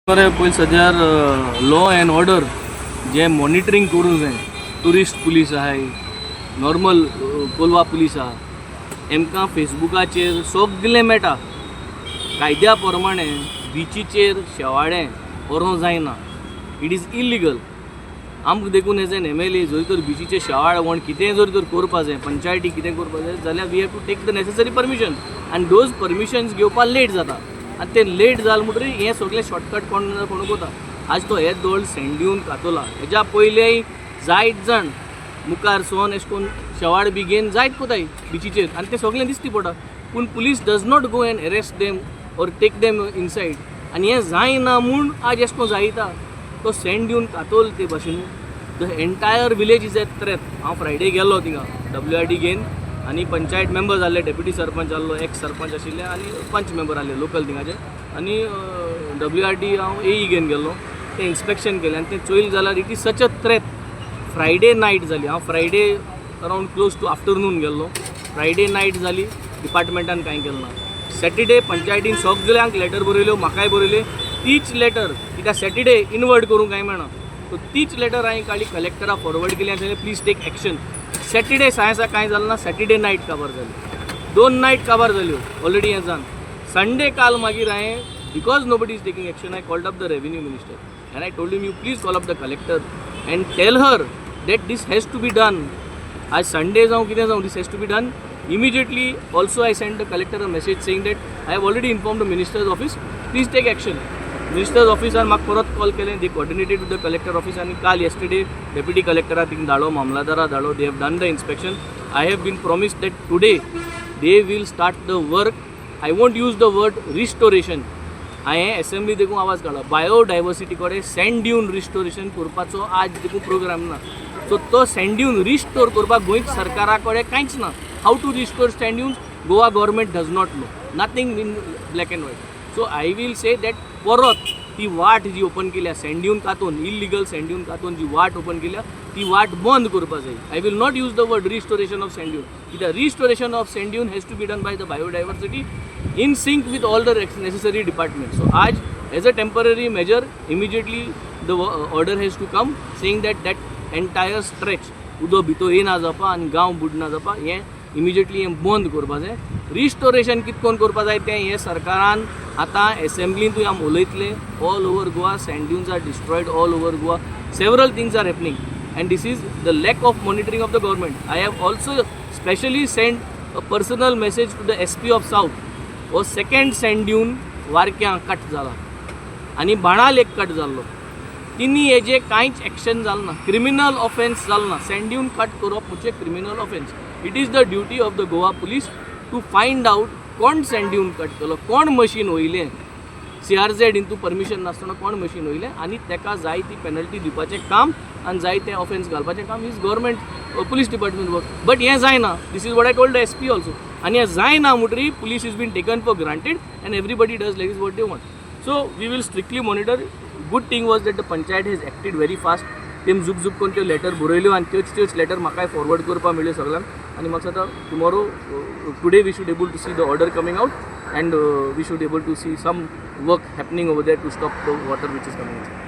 बरें, पयलीं सद्यार लॉ एंड ऑर्डर जे मॉनिटरींग करूंक जाय, टुरिस्ट पुलीस आहाय, नॉर्मल कोलवा पुलीस आहा, हेमकां फेसबुकाचेर सगलें मेळटा. कायद्या प्रमाणे बिचीचेर शेवाळें व्हरूंक जायना, it is illegal. आमकां देखून एज एन एमएलए जर तर बिचीचेर शेवाळ कोण कितेंय जर तर करपा जाय, पंचायती कितें करपा जाय जाल्यार we have to take the necessary permission आनी those permissions घेवपाक लेट जाता आनी ते लेट जालें म्हणटरीर हें सगळें शॉर्टकट कोण ना कोण कोता. आज तो हे दोळ सँड ड्यून कातोला. हेज्या पयलेय जायत जाण मुखार सोन एशें कोन्न शेवाळ बी घेवन जायत कोताय बिचीचेर आनी तें सगळें दिसती पडटा, पूण police does not go and arrest them or take them inside. आनी हें जायना म्हूण आज एशें कोन्न जायता. तो सँड ड्यून कातोल ते भाशेन the entire village is at threat. हांव फ्रायडे गेल्लो थिंगा डब्ल्यू आर डी घेवन आनी पंचायत मेंबर जाल्ले, डेप्युटी सरपंच आहलो, एक्स सरपंच आशिल्ले आनी पंच मेंबर आहले लोकल थिंगाचे आनी डब्ल्यू आर डी हांव ए ई घेवन गेल्लो. तें इन्स्पेक्शन केलें आनी तें चोयलें जाल्यार it is such a threat. Friday night जाली, हांव Friday around close to afternoon गेल्लो. फ्रायडे नायट जाली, डिपार्टमेंटान कांय केलें ना. सॅटर्डे पंचायतीन सगल्यांक लेटर बरयल्यो, म्हाकाय बरयल्यो तीच लेटर, कित्याक सॅटर्डे इनवर्ड करूंक कांय मेळना. सो तीच लेटर हांवें काडली, कलेक्टरा फॉरवर्ड केली आनी सांगलें, please take action. Saturday सायन्सा कांय जालें ना. सॅटर्डे नायट काबार जाली, दोन नायट काबार जाल्यो ऑलरेडी हें जावन. संडे काल मागीर हांवें, because nobody is taking action, I called up the revenue minister and I told him, you please call up the collector and tell her that this has to be done. आज Sunday जावं कितें जावं, this has to be done immediately. Also, I send the collector a message saying that I have already inform the minister's office, please take action. Minister's ऑफिसान म्हाका परत call केलें, they coordinated with the collector office आनी काल yesterday deputy कलेक्टरा thing धाडलो, मामलादारा धाडलो. They have done the inspection. I have been promised that today they will start the work. I won't use the word restoration. हांवें assembly देखून आवाज काडला, biodiversity कडेन send dune restoration करपाचो आज देखून प्रोग्राम ना. सो तो सँड ड्यून रिस्टोर करपाक गोंय सरकारा कडेन कांयच ना. How to restore sand dunes, Goa government does not know, nothing in black and white. So I will say that परत ती वाट जी ओपन केल्या सँड ड्यून कातून, इलिगल सँड ड्यून कातून जी वाट ओपन केल्या, ती वाट बंद करपा जाय. I will not use the word restoration of sand dune, कित्याक restoration of sand dune has to be done by the biodiversity in sync with all the necessary departments. So, आज as a temporary measure, immediately the order has to come saying that that entire stretch उदो भितर येना जावपा आनी गांव बुडना जावपा, हें immediately हें बंद करपा जाय. रिस्टोरेशन कितें करून करपा जाय तें हें सरकारान आतां एसेंब्लींतूय आमी उलयतले. All over Goa sand dunes are destroyed, all over Goa several things are happening and this is the lack of monitoring of the government. I have also specially sent a personal message to the SP of South. हो second send dune वारक्यां cut जाला आनी बाणाल एक cut जाल्लो, तिनी हेजे कांयच action जालें ना, क्रिमिनल ऑफेन्स जालें ना. सँड ड्यून कट करप म्हणजे criminal offence. It is the duty of the Goa police to find out कोण सँड ड्यून कट केलो, कोण मशीन वयलें, सीआरझेड इंतू परमिशन नासतना कोण मशीन वयलें आनी ताका जाय ती पेनल्टी दिवपाचें काम आनी जाय तें ऑफेन्स घालपाचें काम is government police department work, but हें जायना. This is what I told the SP also. आनी हें जायना म्हणटरी police is been taken for granted and everybody does like is what they want. So we will strictly monitor. Good thing was that the panchayat has acted very fast. तेम झुक झुक करून त्यो letter बरयल्यो आनी त्योच त्योच लेटर म्हाकाय forward करपाक मेळ्ळ्यो सगळ्यांक. आनी म्हाका दिसता tomorrow, today we should able to see the order coming out and we should able to see some work happening over there to stop the water which is coming.